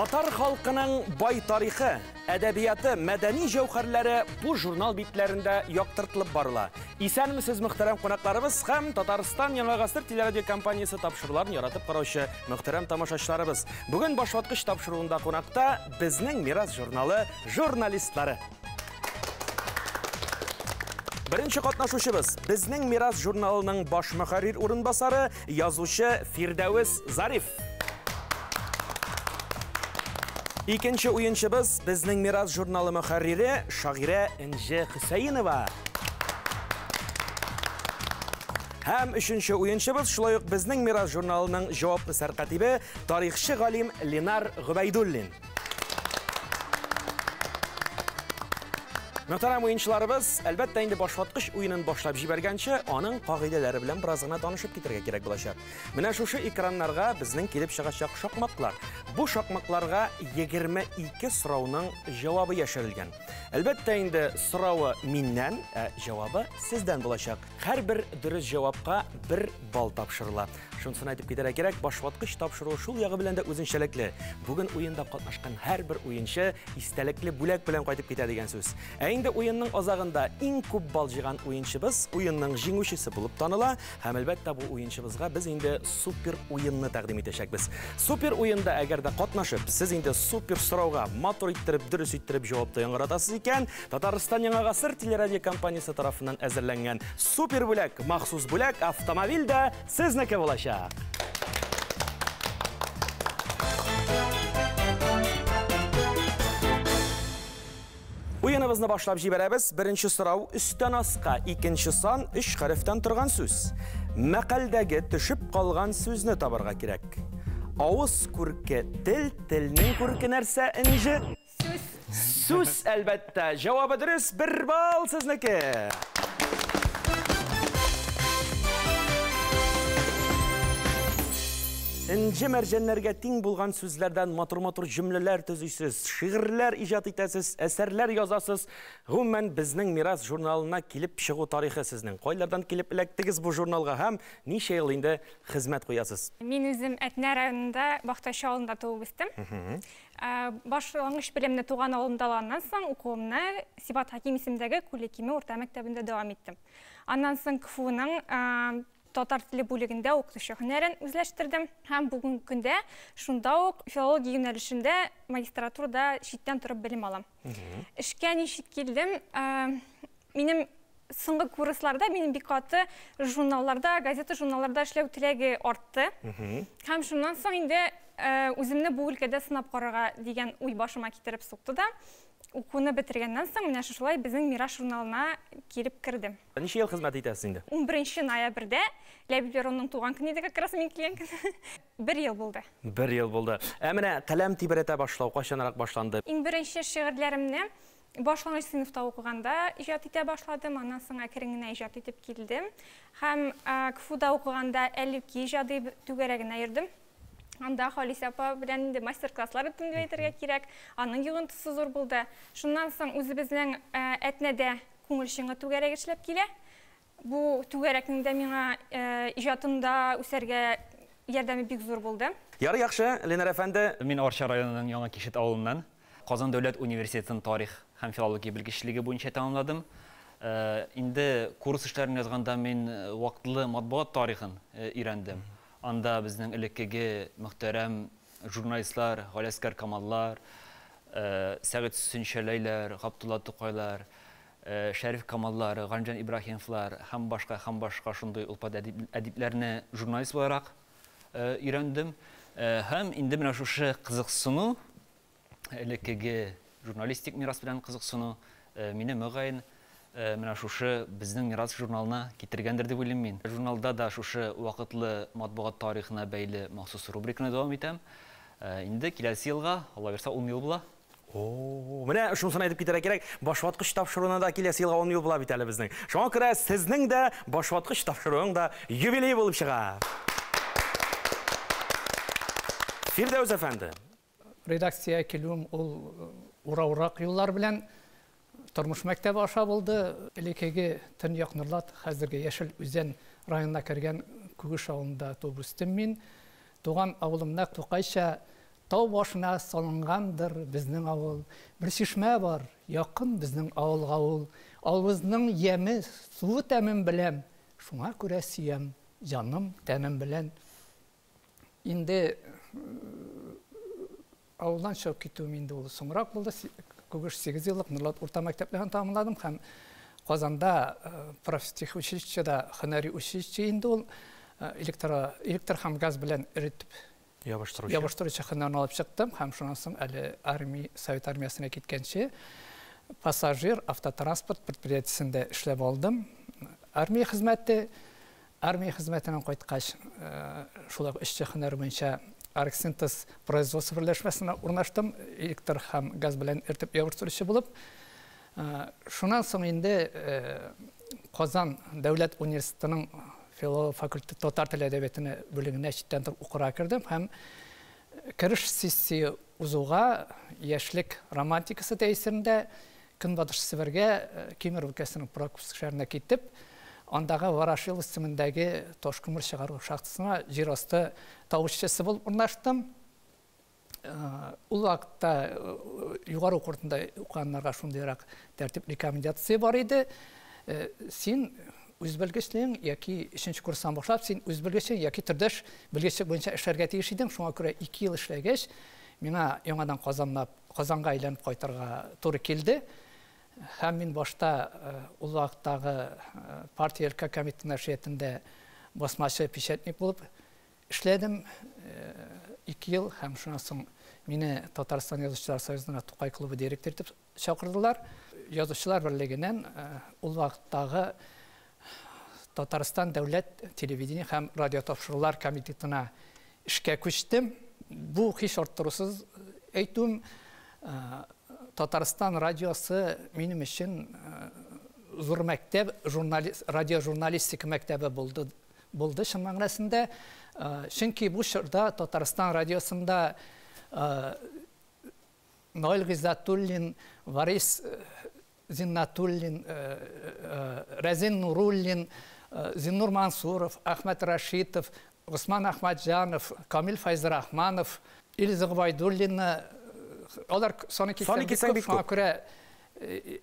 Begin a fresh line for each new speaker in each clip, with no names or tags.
Татар халкының бай тарихы, әдәбияты, мәдәни җәүһәрләре бу журнал битләрендә яктыртылып барыла. Исәнмесез, мөхтәрәм кунакларыбыз һәм Татарстан Яңа гасыр телерадиокомпаниясе тапшыруларын яратып караучы мөхтәрәм тамашачыларыбыз. Бүген Башваткыч тапшыруында кунакта Безнең мирас журналы журналистлары. Беренче катнашучыбыз Безнең мирас журналының баш мөхәррир урынбасары, язучы Фирдәвес Зариф. Икенче уенчыбыз Безнең мирас журналы мөхәррире, шагыйрә Энҗе Хөсәенова. Һәм өченче уенчыбыз шулай ук Безнең мирас журналының җаваплы сәркатибе, тарихчы галим Ленар Гобәйдуллин. Мөхтәрәм уенчыларыбыз, әлбәттә инде башваткыч уенын башлап җибәргәнче, аның кагыйдәләре белән бераз гына танышып китәргә кирәк булачак. Менә шушы экраннарга безнең килеп чыгачак шакмаклар. Бу шакмакларга 22 сорауның җавабы яшерелгән. Әлбәттә инде соравы миннән, ә җавабы сездән булачак. Һәрбер дөрес җавапка бер балл тапшырыла. Шунысын әйтеп китәргә кирәк, башваткыч тапшыруы шул ягы белән дә үзенчәлекле. Бүген уенда катнашкан һәрбер уенчы истәлекле бүләк белән кайтып китә дигән сүз. Ә инде уенның азагында иң күп балл җыйган уенчыбыз уенның җиңүчесе булып таныла һәм әлбәттә бу уенчыбызга без инде супер уенны тәкъдим итәчәкбез. Супер уенда әгәр дә катнашып, сез инде супер сорауга матур иттереп, дөрес иттереп җавап та яңгыратасыз икән, Татарстан Яңа гасыр телерадиокомпаниясе тарафыннан әзерләнгән супер бүләк, махсус бүләк автомобиль дә сезнеке булачак. Уеныбызны башлап җибәрәбез. Беренче сорау өстән аска, икенче сан өч хәрефтән торган сүз. Мәкальдәге төшеп калган сүзне табарга кирәк. Авыз күрке тел, телнең күрке нәрсә, Энҗе?
Сүз.
Сүз, әлбәттә. Җавабы дөрес, бер балл сезнеке. Энҗе мәрҗәннәргә тиң булган сүзләрдән матур-матур җөмләләр төзисез, шигырьләр иҗат итәсез, әсәрләр язасыз. Гомумән, Безнең мирас журналына килеп чыгу тарихы сезнең. Кайлардан килеп эләктегез бу журналга һәм ничә ел инде хезмәт куясыз?
Мин үзем Әтнә районында Бахтачы авылында туып үстем. Башлангыч белемне туган авылымда алганнан соң, укуымны Сибгат Хәким исемендәге Күлле Киме урта мәктәбендә дәвам иттем. Аннан соң КФУның татар теле бүлегендә укытучы һөнәрен үзләштердем һәм бүгенге көндә шунда ук филология юнәлешендә магистратурада читтән торып белем алам. Эшкә ничек килдем? Минем соңгы курсларда минем бик каты журналларда, газета журналларда эшләү теләге артты. Һәм шуннан соң инде үземне бу өлкәдә сынап карарга дигән уй башыма китереп сукты да, укуны бетергәннән соң менә шушылай Безнең мирас журналына килеп кердем.
Ничә ел хезмәт итәсез инде?
11 ноябрьдә Ләбиб Леронның туган көне иде, как раз мин килгән көн. Бер ел булды.
Бер ел булды. Ә менә каләм тибрәтә башлау кайчанрак башланды?
Иң беренче шигырьләремне башлангыч сыйныфта укыганда иҗат итә башладым, аннан соң әкрен генә иҗат итеп килдем. Һәм КФУда укыганда Әллүки иҗади түгәрәгенә йөрдем. Анда Халисә апа белән инде мастер-класслар үттем дип әйтергә кирәк. Аның йогынтысы зур булды. Шуннан соң үзебезнең Әтнәдә Күңел чыңы түгәрәге эшләп килә. Бу түгәрәкнең дә миңа иҗатымда үсәргә ярдәме бик зур булды.
Ярый, яхшы, Ленар әфәнде.
Мин Арча районының Яңа Кишет авылыннан. Казан дәүләт университетын тарих һәм филология белгечлеге буенча тәмамладым. Инде курс эшләрен язганда мин вакытлы матбугат тарихын өйрәндем. Анда безнең элеккеге мөхтәрәм журналистлар Галиәсгар Камаллар, Сәгыйть Сөнчәләйләр, Габдулла Тукайлар, Шәриф Камаллар, Галимҗан Ибраһимовлар һәм башка, һәм башка шундый олпат әдипләрне журналист буларак өйрәндем. Һәм инде менә шушы кызыксыну, элеккеге журналистик мирас белән кызыксыну мине мөгаен менә шушы Безнең мирас журналына китергәндер дип уйлыйм мин. Журналда да шушы вакытлы матбугат тарихына бәйле махсус рубриканы дәвам итәм. Инде киләсе елга, Алла бирса, 10 ел була.
О, менә шунысын әйтеп китәргә кирәк, башваткыч тапшыруына да киләсе елга 10 ел була бит әле безнең. Шуңа күрә сезнең дә башваткыч тапшыруың да юбилей булып чыга. Фирдәүс әфәнде.
Редакциягә килүем ул ураурак юллар белән тормыш мәктәбе аша булды. Элеккеге Төньяк Норлат, хәзерге Яшел Үзән районына кергән Күгеш авылында туып үстем мин. Туган авылым нәкъ Тукайча Тау башына салынгандыр безнең авыл. Бер чишмә бар, якын безнең авылга ул. Авылыбызның яме, суы тәмен беләм. Шуңа күрә сөям, җаным, тәнем белән. Инде авылдан чыгып китүем инде ул соңрак булды. Күгеш 8 еллык Нурлат урта мәктәпләрен тәмамладым һәм Казанда профтехучилищеда һөнәри училище инде ул электр һәм газ белән эретеп
ябыштыручы
ябыштыручы һөнәрен алып чыктым һәм шуннан соң әле армия, Совет армиясенә киткәнче пассажир автотранспорт предприятиесендә эшләп алдым. Армия хезмәте, армия хезмәтеннән кайткач, шулай ук эшче һөнәре буенча Оргсинтез производство берләшмәсенә урнаштым, электр һәм газ белән эретеп ябыштыручы булып. Шуннан соң инде Казан дәүләт университетының филология факультеты татар теле әдәбиятына бүлегенә читтән торып укырга кердем һәм кереш сессия узуга яшьлек романтикасы тәэсирендә Көнбатыш Себергә, Кемерово өлкәсенең Прокопьевск шәһәренә китеп, андагы Ворошилов исемендәге ташкүмер чыгару шахтасына җир асты тавышчысы булып урнаштым. Ул вакытта югары уку йортында укыганнарга шундыйрак тәртип рекомендация бар иде. Син үз белгечлегең яки өченче курстан башлап син үз белгечлегең яки төрдәш белгечлек буенча эшләргә тиеш идең. Шуңа күрә 2 ел эшләгәч, миңа яңадан Казанга әйләнеп кайтырга туры килде. Һәм мин башта ул вакыттагы партия өлкә комитеты нәшриятында басмачы печатник булып эшләдем 2 ел, һәм шуннан соң мине Татарстан Язучылар союзына Тукай клубы директоры итеп чакырдылар. Язучылар берлегеннән ул вакыттагы Татарстан дәүләт телевидение һәм радио тапшырулар комитетына эшкә күчтем. Бу һич арттырусыз әйтүем, Татарстан радиосы минем өчен зур мәктәп, радиожурналистика мәктәбе булды чын мәгънәсендә. Чөнки бу чорда Татарстан радиосында Наил Гыйззәтуллин, Варис Зиннатуллин, Рәзин Нуруллин, Зиннур Мансуров, Әхмәт Рашитов, Госман Әхмәтҗанов, Камил Фәйзрахманов, Илза Гобәйдуллинны, алар саны китсәң бик күп. Шуңа күрә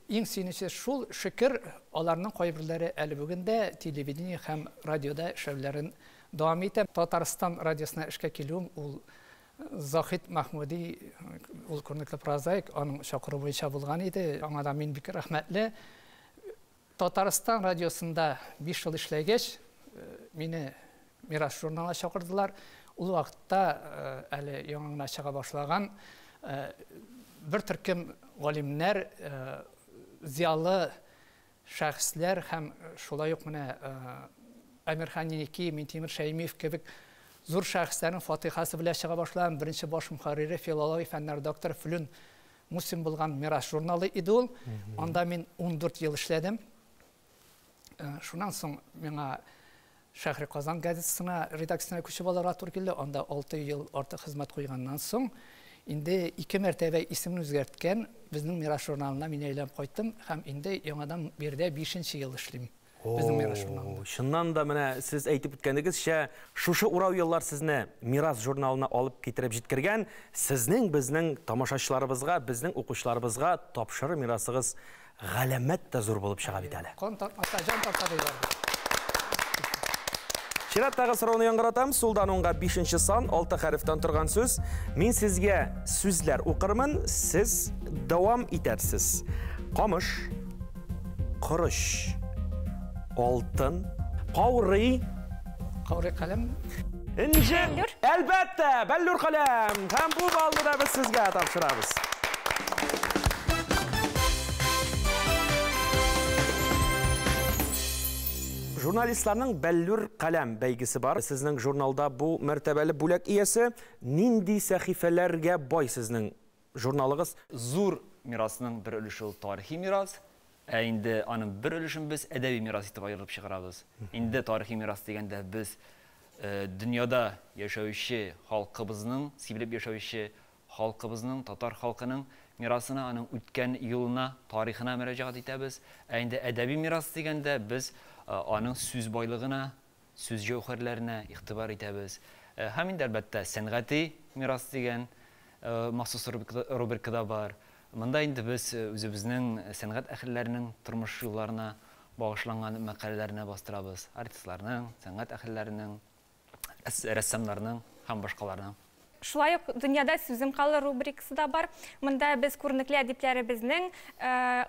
иң сөенече шул, шөкер, аларның кайберләре әле бүген дә телевидение һәм радиода эшләүләрен дәвам итә. Татарстан радиосына эшкә килүем ул Захид Махмуди, ул күренекле прозаик, аның чакыруы буенча булган иде. Аңа да мин бик рәхмәтле. Татарстан радиосында 5 ел эшләгәч, мине Мирас журналына чакырдылар. Ул вакытта әле яңа гына чыга башлаган бер төркем галимнәр, зыялы шәхесләр һәм шулай ук менә Әмирхан Еники, Минтимер Шәймиев кебек зур шәхесләрнең фатихасы белән чыга башлаган беренче баш мөхәррире, филология фәннәре докторы Флүн Мусин булган Мирас журналы иде ул. Анда мин 14 ел эшләдем. Шуннан соң миңа Шәһри Казан газетасына редакциясенә күчеп алырга туры килде. Анда 6 ел артык хезмәт куйганнан соң, инде 2 мәртәбә исемен үзгәрткән безнең Мирас журналына мин әйләнеп кайттым һәм инде яңадан биредә 5 ел эшлим. Безнең Мирас журналында.
Чыннан да менә сез әйтеп үткәнегезчә, шушы урау еллар сезне Мирас журналына алып китереп җиткергән, сезнең безнең тамашачыларыбызга, безнең укучыларыбызга тапшырыр мирасыгыз галәмәт тә зур булып чыга бит әле.
Кан тартмаса, җан тарта диләр.
Чираттагы сорауны яңгыратам. Сулдан уңга 5 сан, 6 хәрефтән торган сүз. Мин сезгә сүзләр укырмын, сез дәвам итәрсез. Камыш, корыч, алтын, каурый.
Каурый каләм.
Энҗе. Әлбәттә, бәллүр каләм. Һәм бу балны да без сезгә тапшырабыз. Журналистларның бәллүр каләм бәйгесе бар. Сезнең журналда бу мәртәбәле бүләк иясе. Нинди сәхифәләргә бай сезнең журналыгыз?
Зур мирасның бер өлеше ул тарихи мирас. Ә инде аның бер өлешен без әдәби мирас итеп аерып чыгарабыз. Инде тарихи мирас дигәндә без дөньяда яшәүче халкыбызның, сибелеп яшәүче халкыбызның, татар халкының мирасына, аның үткән юлына, тарихына мөрәҗәгать итәбез. Ә инде әдәби мирас дигәндә без аның сүз байлыгына, сүз җәүһәрләренә игътибар итәбез. Һәм инде әлбәттә сәнгати мирас дигән Махсус рубрика да бар. Монда инде без үзебезнең сәнгать әһелләренең тормыш юлларына багышланган мәкаләләрне бастырабыз. Артистларның, сәнгать әһелләренең, рәссамнарның һәм башкаларның.
Шулай ук «Дөньяда сүзем калыр» рубрикасы да бар. Монда без күренекле әдипләребезнең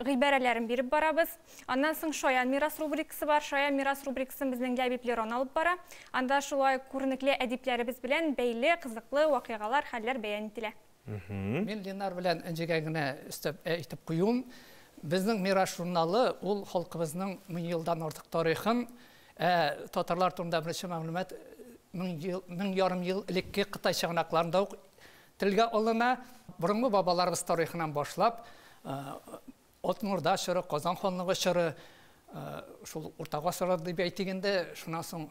гыйбарәләрен биреп барабыз. Аннан соң «Шаян мирас» рубрикасы бар. «Шаян мирас» рубрикасын безнең Ләбиб Лерон алып бара. Анда шулай ук күренекле әдипләребез белән бәйле кызыклы вакыйгалар, хәлләр бәян ителә.
Мин Ленар белән Энҗегә генә өстәп әйтеп куюым, безнең Мирас журналы ул халкыбызның 1000 елдан артык тарихын, татарлар турында беренче мәгълүмат 1500 ел элекке Кытай чыганакларында ук телгә алына. Борынгы бабаларыбыз тарихыннан башлап, Алтын Урда чоры, Казан ханлыгы чоры, шул урта гасырлар дип әйтик инде, шуннан соң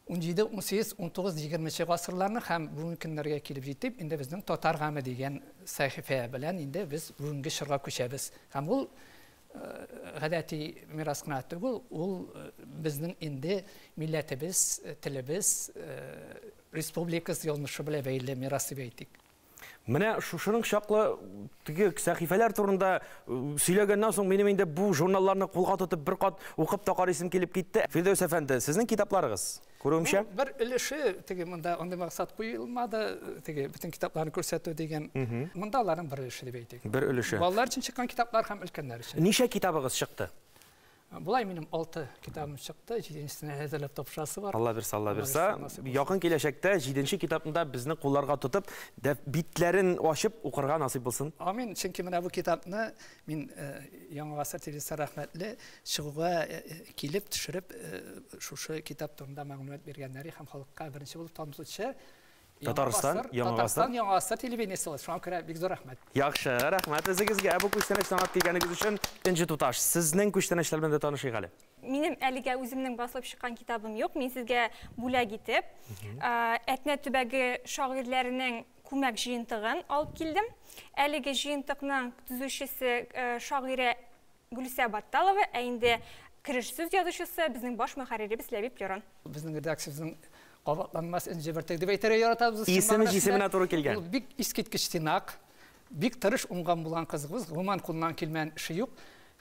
17, 18, 19, 20 гасырларны һәм бүгенге көннәргә килеп җитеп, инде безнең Татар гаме дигән сәхифә белән инде без бүгенге чорга күчәбез. Һәм ул гадәти мирас кына түгел, ул безнең инде милләтебез, телебез, республикабыз язмышы белән бәйле мирас дип әйтик.
Менә шушының чаклы теге сәхифәләр турында сөйләгәннән соң минем инде бу журналларны кулга тотып бер кат укып та карыйсым килеп китте. Фирдәүс әфәнде, сезнең китапларыгыз күрүемчә?
Бер өлеше теге монда андый максат куелмады, теге бөтен китапларны күрсәтү дигән. Монда аларның бер өлеше дип әйтик.
Бер өлеше.
Балалар өчен чыккан китаплар һәм өлкәннәр өчен.
Ничә китабыгыз чыкты?
Булай минем 6 китабым чыкты, 7-нчесенә әзерләп тапшырасы бар.
Алла бирсә, Алла бирсә. Якын киләчәктә 7-нче китапны да безне кулларга тотып, битләрен ачып укырга насыйп булсын.
Амин. Чөнки менә бу китапны мин Яңа гасыр телевизоры рәхмәтле чыгуга килеп төшереп, шушы китап турында мәгълүмат биргәннәре һәм халыкка беренче булып танытучы
Татарстан, Яңа гасыр.
Татарстан Яңа гасыр телевидениесе. Шуңа күрә бик зур рәхмәт.
Яхшы, рәхмәт үзегезгә бу күчтәнәч танып килгәнегез өчен. Энҗе туташ, сезнең күчтәнәчләр белән дә танышыйк әле.
Минем әлегә үземнең басылып чыккан китабым юк. Мин сезгә бүләк итеп, Әтнә төбәге шагыйрьләренең күмәк җыентыгын алып килдем. Әлеге җыентыкның төзүчесе шагыйрә Гөлсә Батталова, ә инде кереш сүз язучысы безнең баш мөхәрриребез Ләбиб Лерон.
Безнең редакциябезнең кабатланмас энҗе бөртеге дип әйтергә яратабыз.
Исеме җисеменә туры килгән.
Ул бик искиткеч тыйнак, бик тырыш, уңган булган кызыбыз, гомумән кулыннан килмәгән эше юк.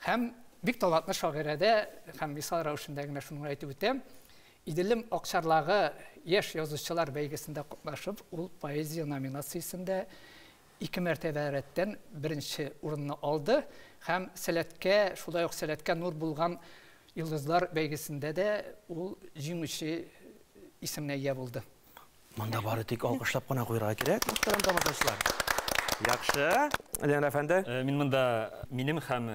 Һәм бик талантлы шагыйрә дә, һәм мисал рәвешендә генә шуны әйтеп үтәм. Иделем Акчарлагы яшь язучылар бәйгесендә катнашып, ул поэзия номинациясендә 2 мәртәбә рәттән беренче урынны алды һәм сәләткә, шулай ук сәләткә нур булган йолдызлар бәйгесендә дә ул җиңүче исеменә ия булды.
Монда бары тик алкышлап кына куярга кирәк, мөхтәрәм тамашачылар. Яхшы, Ленар әфәнде.
Мин монда минем һәм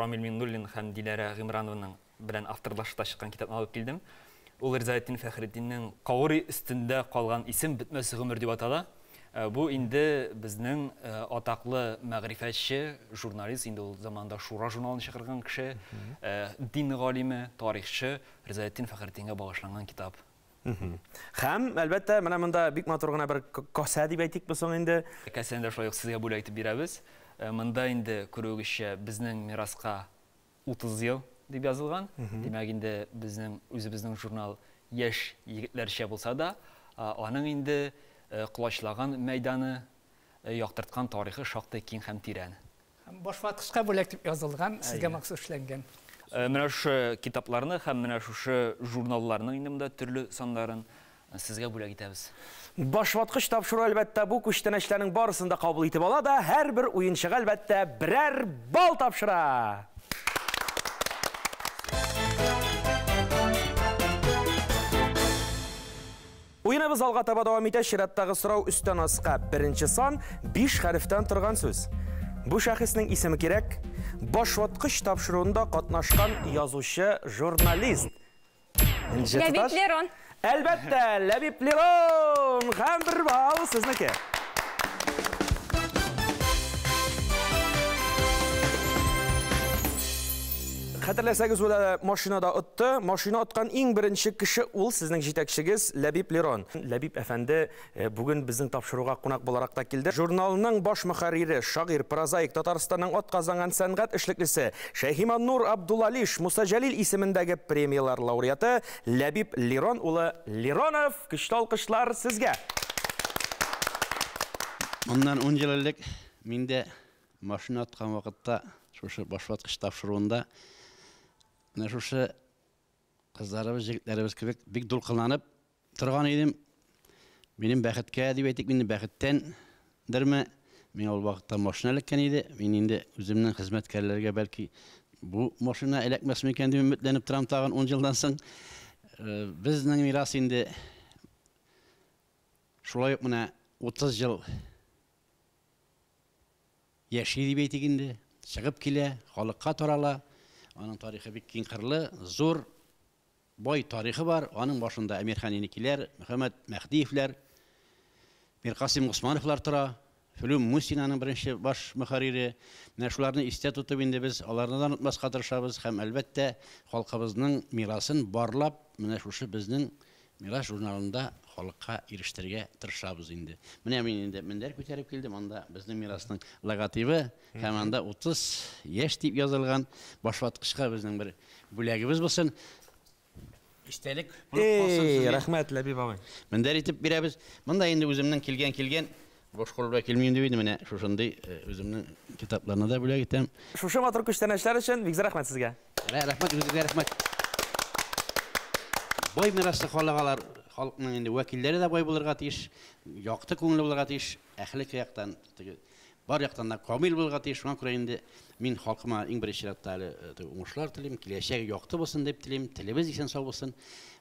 Рамил Миннуллин һәм Диләрә Гыймранованың белән авторлашта чыккан китапны алып килдем. Ул Ризаэтдин Фәхретдиннең Каурый өстендә калган исем бетмәс гомер дип атала. Бу инде безнең атаклы мәгърифәтче, журналист, инде ул заманда Шура журналын чыгарган кеше, дин галиме, тарихчы Ризаэтдин Фәхретдингә багышланган китап.
Һәм, әлбәттә, менә монда бик матур гына бер касә дип әйтикме соң инде?
Касәне дә шулай ук сезгә бүләк итеп бирәбез. Монда инде күрүегезчә безнең мираска 30 ел дип язылган. Димәк, инде безнең үзебезнең журнал яшь егетләрчә булса да, аның инде колачлаган мәйданы, яктырткан тарихы шактый киң һәм тирән.
Башваткычка бүләк дип язылган, сезгә махсус эшләнгән.
Менә шушы китапларны һәм менә шушы журналларның инде монда төрле саннарын сезгә бүләк итәбез.
Башваткыч тапшыру әлбәттә бу күчтәнәчләрнең барысын да кабул итеп ала да, һәрбер уенчыга әлбәттә берәр балл тапшыра. Уеныбыз алга таба дәвам итә. Чираттагы сорау өстән аска. Беренче сан 5 хәрефтән торган сүз. Бу шәхеснең исеме кирәк. Башваткыч тапшыруында катнашкан язучы, журналист.
Ләбиб Лерон.
Әлбәттә, Ләбиб Лерон. Һәм бер балл сезнеке. Хәтерләсәгез, ул машинада отты. Машина откан иң беренче кеше ул сезнең җитәкчегез Ләбиб Лерон. Ләбиб әфәнде бүген безнең тапшыруга кунак буларак та килде. Журналның баш мөхәррире, шагыйрь, прозаик, Татарстанның атказанган сәнгать эшлеклесе Шәйхиманнур Абдулалиш Муса Җәлил исемендәге премиялар лауреаты Ләбиб Лерон улы Леронов. Көчле алкышлар сезгә.
Моннан 10 ел элек мин дә машина аткан вакытта шушы башваткыч тапшыруында менә шушы кызларыбыз, җегетләребез кебек бик дулкынланып торган идем. Минем бәхеткә дип әйтик, минем бәхеттәндерме, миңа ул вакытта машина эләккән иде. Мин инде үземнең хезмәткәрләргә бәлки бу машина эләкмәс микән дип өметләнеп торам тагын 10 елдан соң. Безнең мирас инде шулай ук менә 30 ел яши дип әйтик инде, чыгып килә, халыкка тарала. Аның тарихы бик киңкырлы, зур, бай тарихы бар. Аның башында Әмирхан Еникиләр, Мөхәммәд Мәһдиевләр, Миркасыйм Госмановлар тора. Флүм Мусин аның беренче баш мөхәррире. Менә шуларны истә тотып инде без аларны да онытмаска тырышабыз һәм әлбәттә халкыбызның мирасын барлап, менә шушы безнең Мирас журналында халыкка ирештерергә тырышабыз инде. Менә мин инде мендәр күтәреп килдем, анда безнең мирасның логотибы һәм анда 30 яшь дип язылган башваткычка безнең бер бүләгебез булсын. Истәлек булып калсын сезгә.
Рәхмәт, Ләбиб абый.
Мендәр итеп бирәбез. Монда инде үземнең килгән-килгән буш кул белән килмим дип инде менә шушындый үземнең китапларны да бүләк итәм.
Шушы матур күчтәнәчләр өчен бик зур рәхмәт сезгә.
Рәхмәт, үзегезгә рәхмәт. Бай мираслы халык алар, халыкның инде вәкилләре дә бай булырга тиеш, якты күңелле булырга тиеш, әхлак яктан, теге бар яктан да камил булырга тиеш. Шуңа күрә инде мин халкыма иң беренче чиратта әле теге уңышлар телим, киләчәге якты булсын дип телим, телебез исән сау булсын,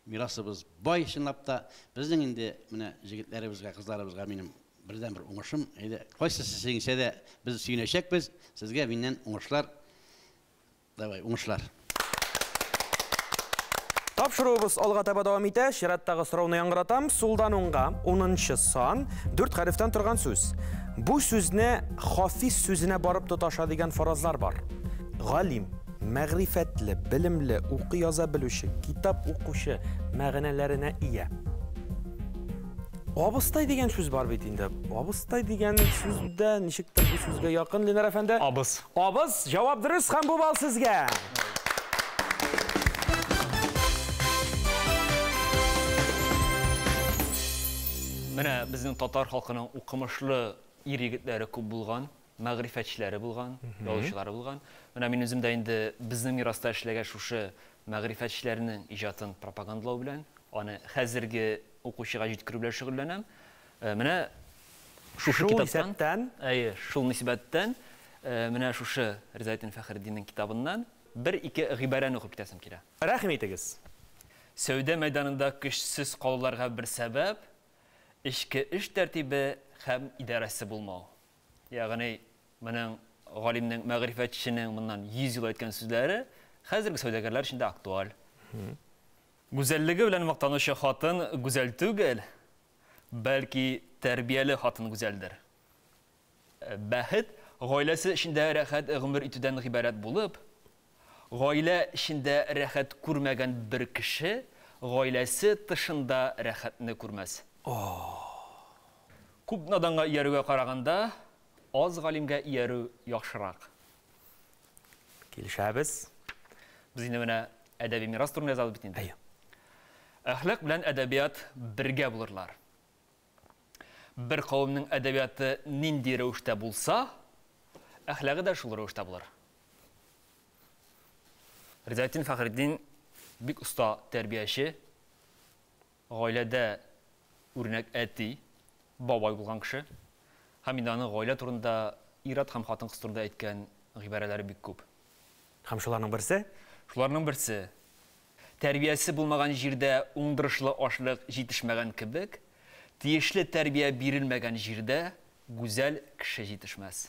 мирасыбыз бай чынлап та. Безнең инде менә җегетләребезгә, кызларыбызга минем бердән бер уңышым, әйдә, кайсысы җиңсә дә без сөенәчәкбез. Сезгә миннән уңышлар. Давай, уңышлар.
Тапшыруыбыз алга таба дәвам итә. Чираттагы сорауны яңгыратам. Сулдан уңга 10 сан, 4 хәрефтән торган сүз. Бу сүзне хафиз сүзенә барып тоташа дигән фаразлар бар. Галим, мәгърифәтле, белемле, укый яза белүче, китап укучы мәгънәләренә ия. Абыстай дигән сүз бар бит инде. Абыстай дигән сүз дә ничектер бу сүзгә якын, Ленар әфәнде.
Абыз.
Абыз, җавап дөрес һәм бу балл сезгә.
Менә безнең татар халкының укымышлы ир егетләре күп булган, мәгърифәтчеләре булган, язучылары булган. Менә мин үзем дә инде безнең мираста эшләгән шушы мәгърифәтчеләрнең иҗатын пропагандалау белән, аны хәзерге укучыга җиткерү белән шөгыльләнәм. Менә шушы китаптан, әйе, шул нисбәттән, менә шушы Ризаэтдин Фәхретдиннең китабыннан бер-ике гыйбарәне укып китәсем килә.
Рәхим итегез.
Сәүдә мәйданында көчсез калуларга бер сәбәп эчке эш тәртибе һәм идарәсе булмау. Ягъни моның галимнең, мәгърифәтченең моннан 100 ел әйткән сүзләре хәзерге сәүдәгәрләр өчен дә актуаль. Гүзәллеге белән мактанучы хатын гүзәл түгел, бәлки тәрбияле хатын гүзәлдер. Бәхет гаиләсе эчендә рәхәт гомер итүдән гыйбарәт булып, гаилә эчендә рәхәт күрмәгән бер кеше гаиләсе тышында рәхәтне күрмәс. Күп наданга иярүгә караганда, аз галимгә иярү яхшырак.
Килешәбез.
Без инде менә әдәби мирас турында язабыз бит инде. Әхлак белән әдәбият бергә булырлар. Бер кавымның әдәбияты нинди рәвештә булса, әхлагы да шул рәвештә булыр. Ризаэтдин Фәхретдин бик оста тәрбияче, гаиләдә үрнәк әти, бабай булган кеше. Һәм инде аның гаилә турында, ир-ат һәм хатын-кыз турында әйткән гыйбарәләре бик күп.
Һәм шуларның берсе?
Шуларның берсе. Тәрбиясе булмаган җирдә уңдырышлы ашлык җитешмәгән кебек, тиешле тәрбия бирелмәгән җирдә гүзәл кеше җитешмәс.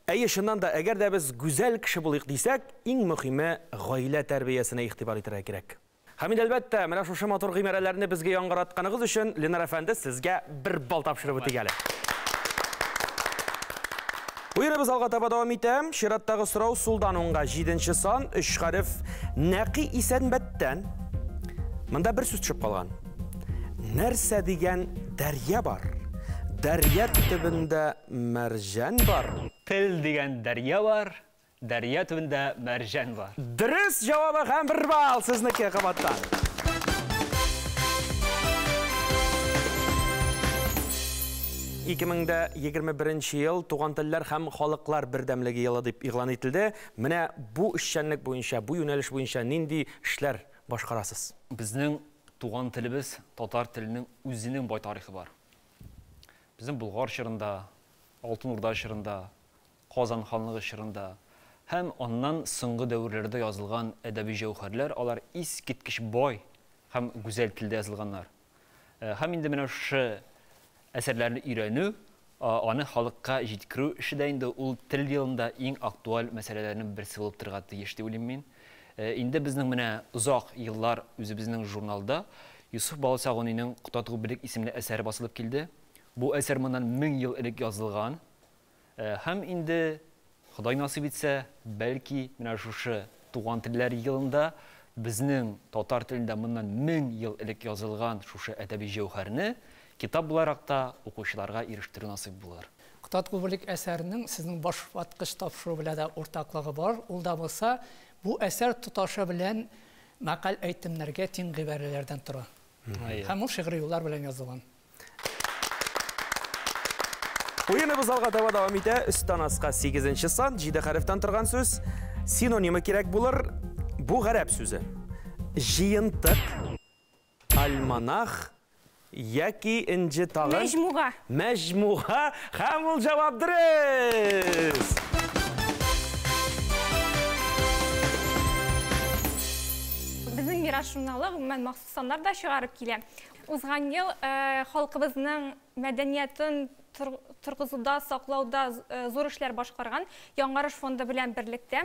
Әйе, чыннан да, әгәр дә без гүзәл кеше булыйк дисәк, иң мөһиме гаилә тәрбиясенә игътибар итәргә кирәк. Һәм инде әлбәттә, менә шушы матур гыйбарәләрне безгә яңгыратканыгыз өчен Ленар әфәнде сезгә бер балл тапшырып үтик әле. Уеныбыз алга таба дәвам итә. Чираттагы сорау сулдан уңга 7 сан, 3 хәреф Нәкый Исәнбәттән. Монда бер сүз төшеп калган. Нәрсә дигән дәрья бар? Дәрья төбендә мәрҗән бар.
Тел дигән дәрья бар, дәрья төбендә мәрҗән бар.
Дөрес җавабы һәм бер балл сезнеке кабаттан. 2021 ел туган телләр һәм халыклар бердәмлеге елы дип игълан ителде. Менә бу эшчәнлек буенча, бу юнәлеш буенча нинди эшләр башкарасыз?
Безнең туган телебез, татар теленең үзенең бай тарихы бар. Безнең Болгар чорында, Алтын Урда чорында, Казан ханлыгы чорында һәм аннан соңгы дәверләрдә язылган әдәби җәүһәрләр, алар искиткеч бай һәм гүзәл телдә язылганнар. Һәм инде менә шушы әсәрләрне өйрәнү, аны халыкка җиткерү эше дә инде ул тел елында иң актуаль мәсьәләләрнең берсе булып торырга тиеш дип уйлыйм мин. Инде безнең менә озак еллар үзебезнең журналда Йосыф Баласагуниның Котадгу белек исемле әсәре басылып килде. Бу әсәр моннан 1000 ел элек язылган. Һәм инде Ходай насыйп итсә, бәлки менә шушы туган телләр елында безнең татар телендә моннан 1000 ел элек язылган шушы әдәби җәүһәрне китап буларак та укучыларга ирештерү насыйп булыр.
Котадгу белек әсәренең сезнең башваткыч тапшыру белән дә уртаклыгы бар. Ул да булса, бу әсәр тоташы белән мәкаль әйтемнәргә тиң гыйбарәләрдән тора. Һәм ул шигъри юллар белән язылган.
Уеныбыз алга таба дәвам итә. Өстән аска 8 сан, 7 хәрефтән торган сүз. Синонимы кирәк булыр. Бу гарәп сүзе. Җыентык, альманах яки инҗе тагын.
Мәҗмуга.
Мәҗмуга һәм ул җавап дөрес.
Безнең Мирас журналы гомумән махсус саннар да чыгарып килә. Узган ел халкыбызның мәдәниятын торгызуда, саклауда зур эшләр башкарган Яңарыш фонды белән берлектә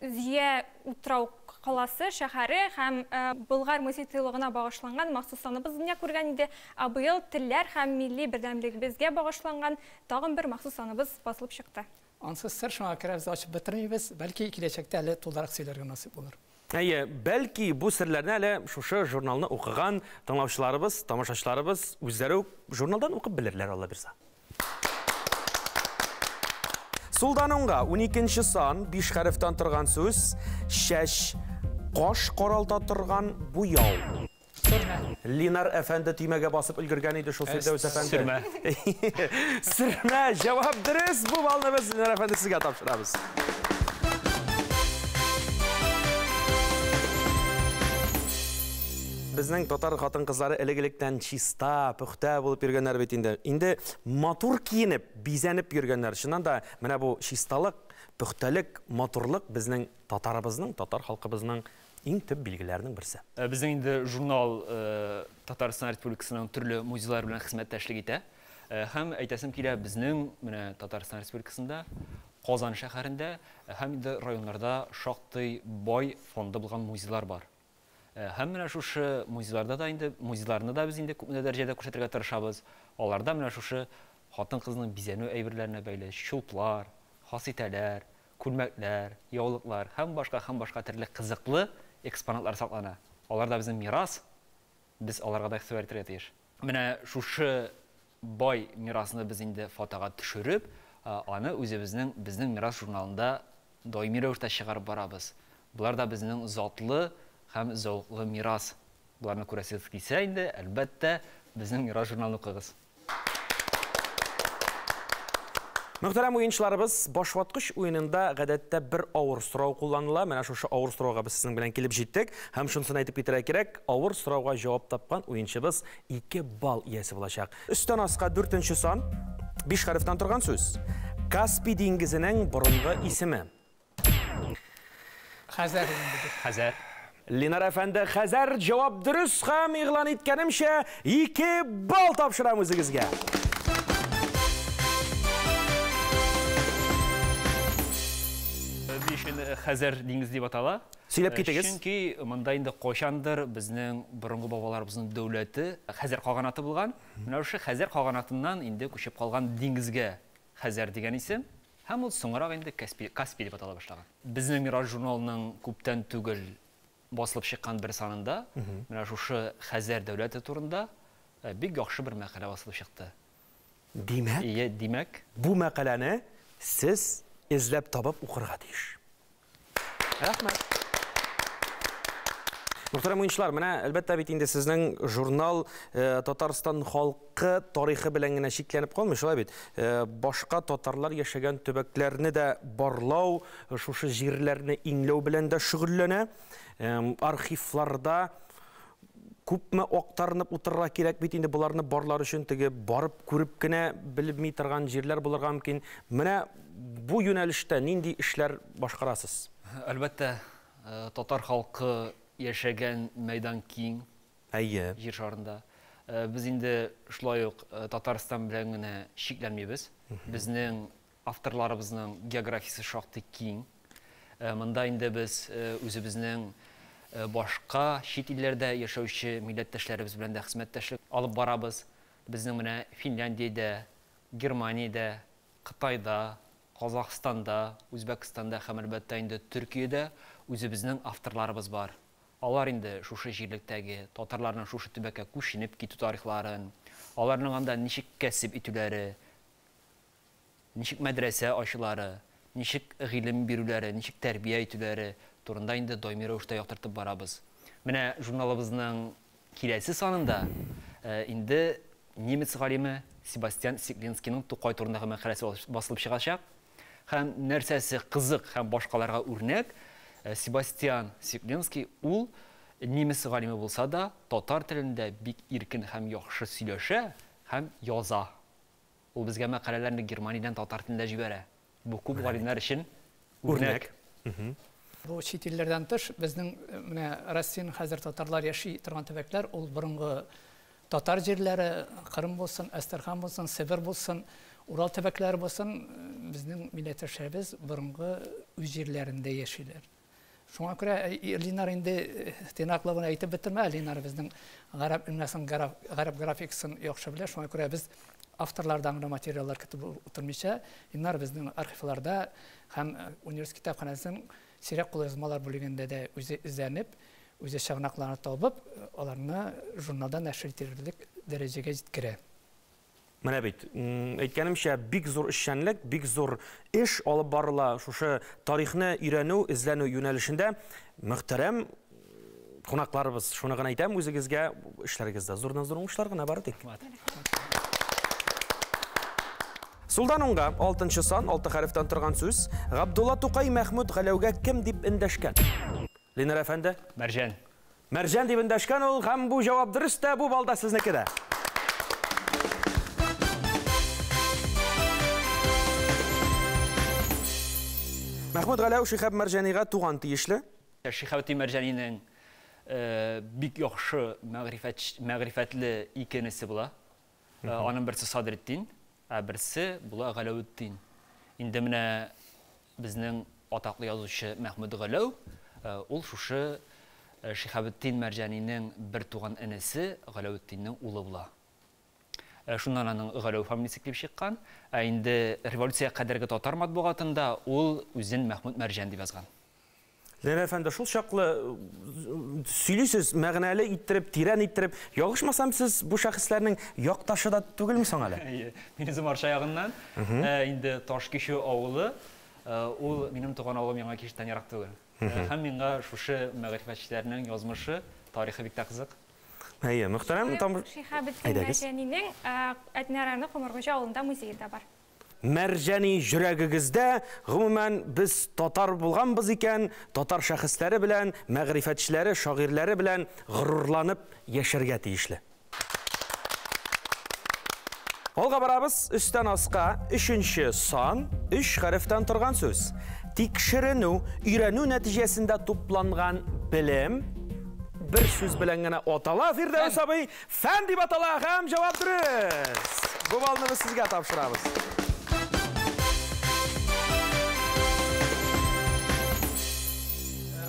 Зөя утрау каласы шәһәре һәм Болгар музей тыюлыгына багышланган махсус саныбыз дөнья күргән иде. Ә быел телләр һәм милли бердәмлегебезгә багышланган тагын бер махсус саныбыз басылып чыкты.
Ансыз сер, шуңа күрә без ачып бетермибез, бәлки киләчәктә әле тулырак сөйләргә насыйп булыр.
Әйе, бәлки бу серләрне әле шушы журналны укыган тыңлаучыларыбыз, тамашачыларыбыз үзләре үк журналдан укып белерләр, Алла бирса. Сулдан уңга 12 сан, 5 хәрефтән торган сүз, шәш, каш каралта торган буяу.
Сөрмә.
Линар әфәнде төймәгә басып өлгергән иде шул Фирдәүс әфәнде.
Сөрмә.
Сөрмә, җавап дөрес. Бу балны без Линар әфәнде сезгә тапшырабыз. Безнең татар хатын-кызлары элек-электән чиста, пөхтә булып йөргәннәр бит инде. Инде матур киенеп, бизәнеп йөргәннәр. Чыннан да менә бу чисталык, пөхтәлек, матурлык безнең татарыбызның, татар халкыбызның иң төп билгеләренең берсе.
Безнең инде журнал Татарстан Республикасының төрле музейлары белән хезмәттәшлек итә. Һәм әйтәсем килә, безнең менә Татарстан Республикасында, Казан шәһәрендә һәм инде районнарда шактый бай фонды булган музейлар бар. Һәм менә шушы музейларда да инде, музейларны да без инде күпме дәрәҗәдә күрсәтергә тырышабыз. Аларда менә шушы хатын-кызның бизәнү әйберләренә бәйле чулплар, хаситәләр, күлмәкләр, яулыклар һәм башка, һәм башка төрле кызыклы экспонатлар саклана. Алар да безнең мирас, без аларга да игътибар итәргә тиеш. Менә шушы бай мирасны без инде фотога төшереп, аны үзебезнең Безнең мирас журналында даими рәвештә чыгарып барабыз. Булар да безнең затлы һәм зәвыклы мирас. Буларны күрәсегез килсә инде, әлбәттә, Безнең мирас журналын укыгыз.
Мөхтәрәм уенчыларыбыз, башваткыч уенында гадәттә бер авыр сорау кулланыла. Менә шушы авыр сорауга без сезнең белән килеп җиттек. Һәм шунысын әйтеп китәргә кирәк, авыр сорауга җавап тапкан уенчыбыз 2 балл иясе булачак. Өстән аска 4 сан, 5 хәрефтән торган сүз. Каспий диңгезенең борынгы исеме.
Хәзәр инде.
Хәзәр.
Линар әфәнде, Хәзәр, җавап дөрес һәм игълан иткәнемчә 2 балл тапшырам үзегезгә.
Ни өчен Хәзәр диңгезе дип атала?
Сөйләп китегез.
Чөнки монда инде кайчандыр безнең борынгы бабаларыбызның дәүләте Хәзәр каганаты булган. Менә шушы Хәзәр каганатыннан инде күчеп калган диңгезгә Хәзәр дигән исем һәм ул соңрак инде Каспий дип атала башлаган. Безнең Мирас журналының күптән түгел басылып чыккан бер санында менә шушы Хәзәр дәүләте турында бик яхшы бер мәкалә басылып чыкты.
Димәк?
Ие, димәк.
Бу мәкаләне сез эзләп табып укырга тиеш. Рәхмәт. Мөхтәрәм уенчылар, менә әлбәттә бит инде сезнең журнал Татарстан халкы тарихы белән генә чикләнеп калмый, шулай бит. Башка татарлар яшәгән төбәкләрне дә барлау, шушы җирләрне иңләү белән дә шөгыльләнә. Архивларда күпме актарынып утырырга кирәк бит инде боларны барлар өчен, теге барып күреп кенә белми торган җирләр булырга мөмкин. Менә бу юнәлештә нинди эшләр башкарасыз?
Әлбәттә, татар халкы яшәгән мәйдан киң.
Әйе.
Җир шарында. Без инде шулай ук Татарстан белән генә чикләнмибез. Безнең авторларыбызның географиясе шактый киң. Монда инде без үзебезнең башка чит илләрдә яшәүче милләттәшләребез белән дә хезмәттәшлек алып барабыз. Безнең менә Финляндиядә, Германиядә, Кытайда, Казахстанда, Үзбәкстанда һәм әлбәттә инде Төркиядә үзебезнең авторларыбыз бар. Алар инде шушы җирлектәге татарларның шушы төбәккә күченеп китү тарихларын, аларның анда ничек кәсеп итүләре, ничек мәдрәсә ачулары, ничек гыйлем бирүләре, ничек тәрбия итүләре турында инде даими рәвештә яктыртып барабыз. Менә журналыбызның киләсе санында инде немец галиме Себастьян Секлинскийның Тукай турындагы мәкаләсе басылып чыгачак. Һәм нәрсәсе кызык һәм башкаларга үрнәк, Себастьян Секлинский ул немец галиме булса да, татар телендә бик иркен һәм яхшы сөйләшә һәм яза. Ул безгә мәкаләләрне Германиядән татар телендә җибәрә. Бу күп галимнәр өчен үрнәк.
Бу чит илләрдән тыш, безнең менә Россиянең хәзер татарлар яши торган төбәкләр, ул борынгы татар җирләре, Кырым булсын, Әстерхан булсын, Себер булсын, Урал төбәкләре булсын, безнең милләттәшләребез борынгы үз җирләрендә яшиләр. Шуңа күрә Линар инде тыйнаклыгын әйтеп бетермә, Линар безнең гарәп имлясын, гарәп графикасын яхшы белә. Шуңа күрә без авторлардан гына материаллар көтеп утырмыйча, Линар безнең архивларда һәм университет китапханәсенең сирәк кулъязмалар бүлегендә дә үзе эзләнеп, үзе чыганакларны табып, аларны журналда нәшер итерлек дәрәҗәгә җиткерә.
Менә бит, әйткәнемчә, бик зур эшчәнлек, бик зур эш алып барыла шушы тарихны өйрәнү, эзләнү юнәлешендә. Мөхтәрәм кунакларыбыз, шуны гына әйтәм үзегезгә, эшләрегездә зурдан-зур уңышлар гына бары тик. Сулдан уңга, 6 сан, 6 хәрефтән торган сүз. Габдулла Тукай Мәхмүт Галәүгә кем дип эндәшкән? Ленар әфәнде?
Мәрҗән.
Мәрҗән дип эндәшкән ул, һәм бу җавап дөрес тә, бу балда сезнеке дә. Мәхмүт Галәү Шиһаб Мәрҗанига туган тиешле.
Шиһабетдин Мәрҗанинең бик яхшы мәгърифәтле ике энесе була. Аның берсе Садретдин, ә берсе була Галәүетдин. Инде менә безнең атаклы язучы Мәхмүт Галәү, ул шушы Шиһабетдин Мәрҗанинең бер туган энесе Галәүетдиннең улы була. Шуннан аның Галәү фамилиясе килеп чыккан. Ә инде революция кадәрге татар матбугатында ул үзен Мәхмүт Мәрҗән дип язган.
Ленар әфәнде, шул чаклы сөйлисез, мәгънәле иттереп, тирән иттереп, ялгышмасам, сез бу шәхесләрнең якташы да түгелме соң әле?
Әйе, мин үзем Арча ягыннан. Инде Ташкичү авылы, ул минем туган авылым Яңа Киштән ерак түгел. Һәм миңа шушы мәгърифәтчеләрнең язмышы, тарихы бик тә кызык.
Әйе, мөхтәрәм там
Шиһабетдин Мәрҗанинең Әтнә районы Комыргуҗа авылында музее да бар.
Мәрҗани йөрәгегездә, гомумән, без татар булганбыз икән, татар шәхесләре белән, мәгърифәтчеләре, шагыйрьләре белән горурланып яшәргә тиешле. Алга барабыз, өстән аска, 3 сан, 3 хәрефтән торган сүз. Тикшеренү, өйрәнү нәтиҗәсендә тупланган белем бер сүз белән генә атала, Фирдәүс абый, фән дип атала, һәм җавап дөрес. Бу балны без сезгә тапшырабыз.